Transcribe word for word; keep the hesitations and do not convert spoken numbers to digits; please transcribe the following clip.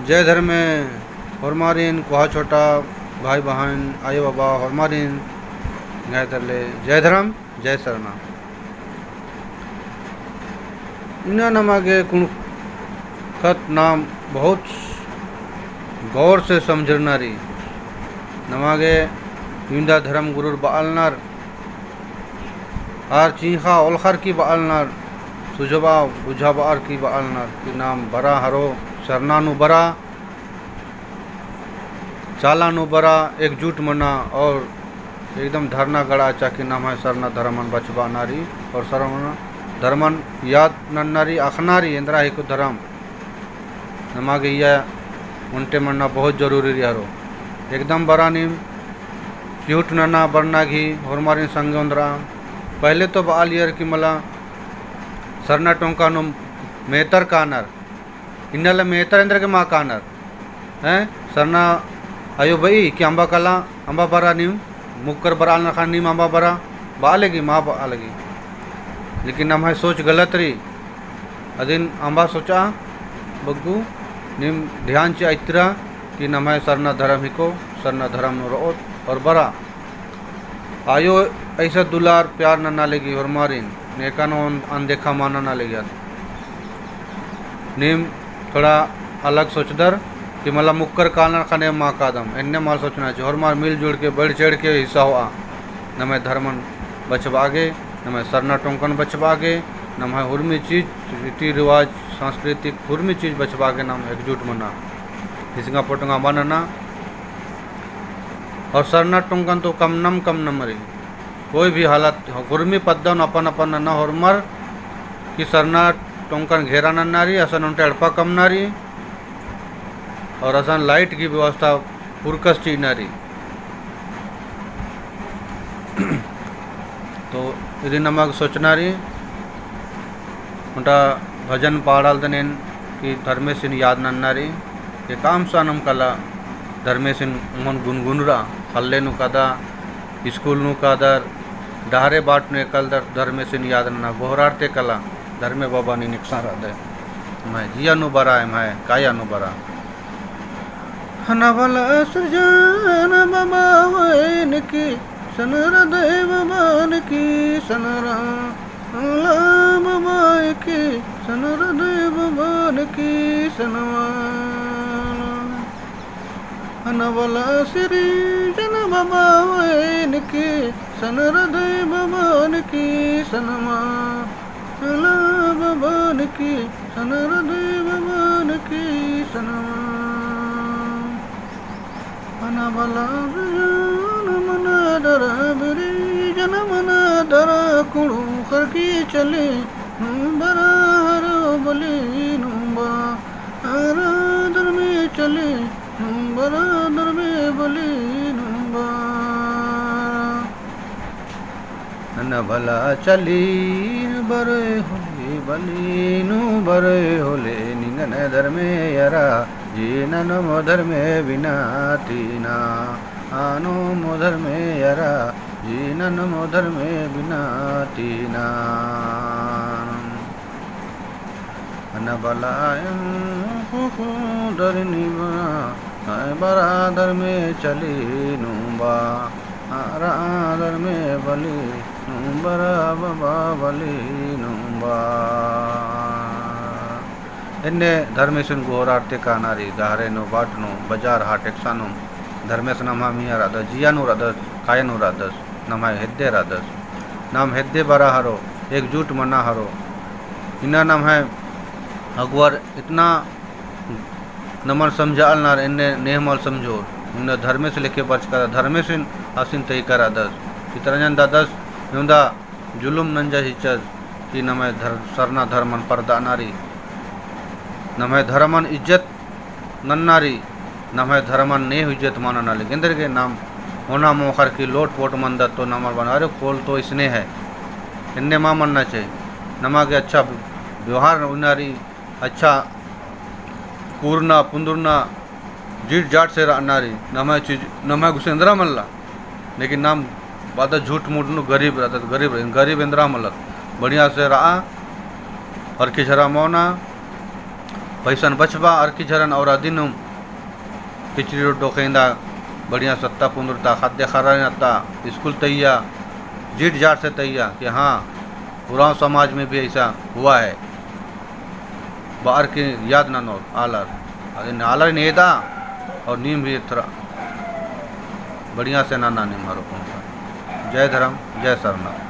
जय धर्मे होरमारिन, कोहा छोटा, भाई बहन, आयो बाबा होरमारिन, गाय तरले जय धर्म, जय सरना। इन्ना नमा गे कुँड़ुख़त नाम बहुत गौर से समझरना रई। नमा गे इवंदा धर्म गुरुर बआलनर, आर चिंख़ा ओलख़र की बआलनर, सुझबआ बुझाबअर की बआलनर, कि नाम बरा हरो सरना नू बरा, चाला नू बरा, एकजुट मना और एकदम धरना गड़ा चाकी नम्है सरना धर्मन बछाबअना रई और सरना धर्मन याद नन्ना रई, अख़ना रई, एन्दरा हिको धर्म। नमा गे इया ओन्टे मन्ना बहुत जरूरी रई हरो। एकदम बरा नीम चिहुट नना बरना गही होरमारिन संगे ओन्दरा। पहले तो बआलियर कि मला सरना टोंका नू मेतर कानर। इन्ना ला मेतर एन्देरगे मा कानर। हैं? सरना आयो बई कि अम्बा कला, अम्बा बरा नीम, मुक्कर बरआलनर ख़ने नीम अम्बा बरा, बआ लगी, मा बआ लगी। लेकिन नम्है सोच गलत रई। अदिन अम्बा सोचा बग्गु नीम ध्यान चिआ इत्रा कि नम्है सरना धर्म हिको, सरना धर्म नू रओत और बरा। आयो ऐसा दुलार प्यार नन्ना लगी होरमारिन, नेका नू अनदेखा मा नन्ना लगी। नीम थोड़ा अलग सोचदर कि मला मुक्कर कालनर ख़ने मा कादम, एन्ने मल सोचना चाही। होरमार मिलजुल के, बढ़ चढ़ के हिस्सा होआ। नम्है धर्मन बछाबआ गे, नम्है सरना टोंकन बछाबआ गे, नम्है हुरमी चीज, रीति रिवाज, सांस्कृतिक हुरमी चीज बछाबआ गे नाम एकजुट मना। हिसंगा पोटंगा मा नना। और सरना टोंकन तो कमनम कमनम रई। कोई भी हालत, हुरमी पद्दा नू अपन अपन नना होरमर कि सरना टोंकन घेरा नन्ना रई, असन ओन्टे एड़पा कमना रई और असन light गही व्यवस्था पुरकस चिअना रई। तो इदिन नमा गे सोचना रई, ओन्टा भजन पाड़ालदन एन कि धर्मेसिन याद नन्ना रई, एकअम सानम कला धर्मेसिन ओंगोन गुनगुनरा, ख़ल्ले नू कादा, स्कूल नू कादर, डहरे बाट नू एकलदर धर्मेसिन याद नना, गोहरारते कला, धर्मे बाबा नीन एकसन रअदय। एम्है जिया नू बरा, एम्है काया नू बरा। हना भला सिरजना बाबा होय निकी, सनरा दय बाबा निकी, सनरा भला बाबा निकी, सनरा दय बाबा निकी, सनवा। हना भला सिरजना बाबा होय निकी, सनरा दय बाबा निकी, सनवा। भला बाबा निकी, सनरा दय बाबा निकी, सनवा। हना भला बिरिजन मना दरा, बिरिजन मना दरा, कुँड़ुख़र की चली नू बरा हरो बली नू बरा, हरो धर्मे चली नू बरा, धर्मे बली नू बरा। नना भला चली नू बरय होले, बली नू बरय होले, निंगन धर्मे अरा, जीना नमो धर्मे बिना तीना, आनो मो धर्मे अरा, जीना नमो धर्मे बिना तीना। हना भला एम खुखु दरिनी बा, आय बरा धर्मे चली नू बा, अरा धर्मे बली नू बरा बाबा बली नू बा। एन्ने धर्मेसिन गोहरारते काना रई, डहरे नू, बाट नू, बजार हाट एकसन नू, धर्मेस नम्है मइय्याँ रअदस, जिया नू रअदस, काया नू रअदस, नम्है हेद्दे रअदस। नाम हेद्दे बरा हरो, एकजुट मना हरो। इन्ना नम्है अगुवर इतना नमन समझालनर, एन्ने नेह मल समझोर। इन्ना धर्मेस लेखे बरचका रअदस, धर्मेसिन आसिन तइका रअदस। चितरंजन दादस एवंदा जुलुम नंजा चिच्चस कि नम्है धर-, सरना धर्मन परदअना रई। नम्है धर्मन इज्जत नन्ना रई, नम्है धर्मन नेहूँ इज्जत मल नना लगी। एन्देरगे नाम होना मोख़र की लोट पोट मनदत तो नमन बअनर, अरे कोल तो इसने है। एन्ने मल मन्ना चाही। नमा गे अच्छा व्यवहार उइना रई, अच्छा कुरना पुन्दुरना जीट जाट से रअना रई, नम्है चीज, नम्है गुसन एन्दरा मल्ला। लेकिन नाम बादत झूठ मूठ नू गरीब रअदत, गरीब रअदत, गरीब एन्दरा मल्लत। बढ़िया से रआ, हरखी झरा मल मना, पैसन बछबा अरखी झरन और अदिनुम पिछड़ी रोड डोखेंदा बढ़िया सत्ता पुंदुरता खाद्य खारा नत्ता स्कूल तैया जीट जाट से तैया कि हाँ, उराँव समाज में भी ऐसा हुआ है। बार की याद ननोर आलर, अदिन आलर नेदा और नीम भी थोड़ा बढ़िया से नना नीम हरो कौन। जय धर्म, जय सरना।